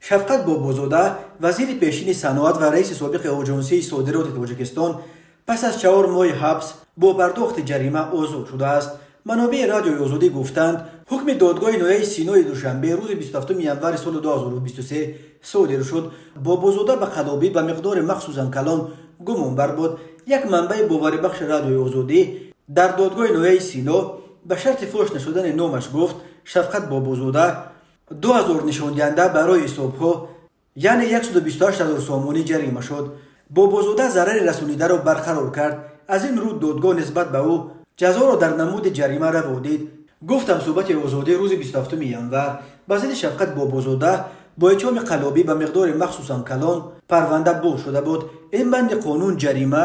Шафқат Бобозода, вазири пешини саноат ва раиси собиқи Оҷонсии содироти Тоҷикистон, пас аз 4 моҳи ҳабс бо пардохти ҷарима озод шудааст. Манобеи Радиои Озодӣ гуфтанд, ҳукми додгоҳи ноҳияи Синои Душанбе рӯзи 27 январи соли 2023 содир шуд. Бобозода ба қаллобӣ ба миқдори махсусан калон гумонбар буд. Як манбаи боварибахши Радиои Озодӣ дар додгоҳи ноҳияи Сино ба шарти фош нашудани номаш гуфт, Шафқат Бобозода 2000 нишондиҳанда барои ҳисобҳо, яъне 128 ҳазор сомонӣ ҷарима шуд. Бобозода зарари расонидаро барқарор кард, аз ин рӯ додгоҳ нисбат ба ӯ ҷазоро дар намуди ҷарима раво дид, гуфт ҳамсӯҳбати Озодӣ. Рӯзи 27 январ ба зидди Шафқат Бобозода бо иттиҳоми қаллобӣ ба миқдори махсусан калон парванда боз шуда буд. Ин банди қонун ҷарима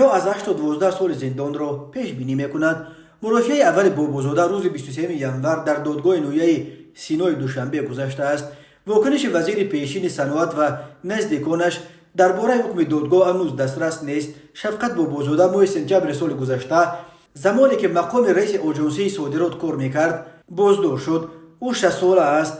ё аз 8 то 12 соли зиндонро пешбинӣ мекунад. Мурофиаи аввали Бобозода рӯзи 23 январ дар додгоҳи ноҳияи Синои Душанбе гузаштааст. Вокуниши вазири пешини саноат ва наздиконаш дар бораи ҳукми додгоҳ ҳанӯз дастрас нест. Шафқат Бобозода моҳи сентябри соли гузашта, замоне ки мақоми раиси Оҷонсии содирот кор мекард, боздошт шуд. Ӯ 60сола аст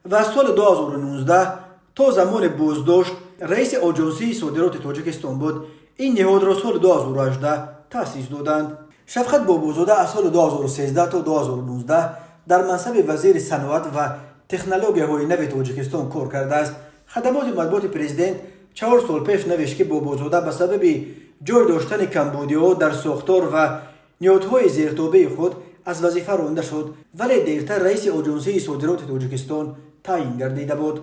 ва аз соли 2019 то замони боздошт раиси Оҷонсии содироти Тоҷикистон буд. Ин ниҳодро соли 2018 таъсис доданд. Шафқат Бобозода аз соли 2013 то 2019 дар мансаби вазири саноат ва технологияҳои нави Тоҷикистон кор кардааст. Хадамоти матбуоти президент 4 сол пеш навишт, ки Бобозода ба сабаби ҷой доштани камбудиҳо дар сохтор ва ниҳодҳои зертобеи худ аз вазифа ронда шуд, вале дертар раиси Оҷонсии содироти Тоҷикистон таъин гардида буд.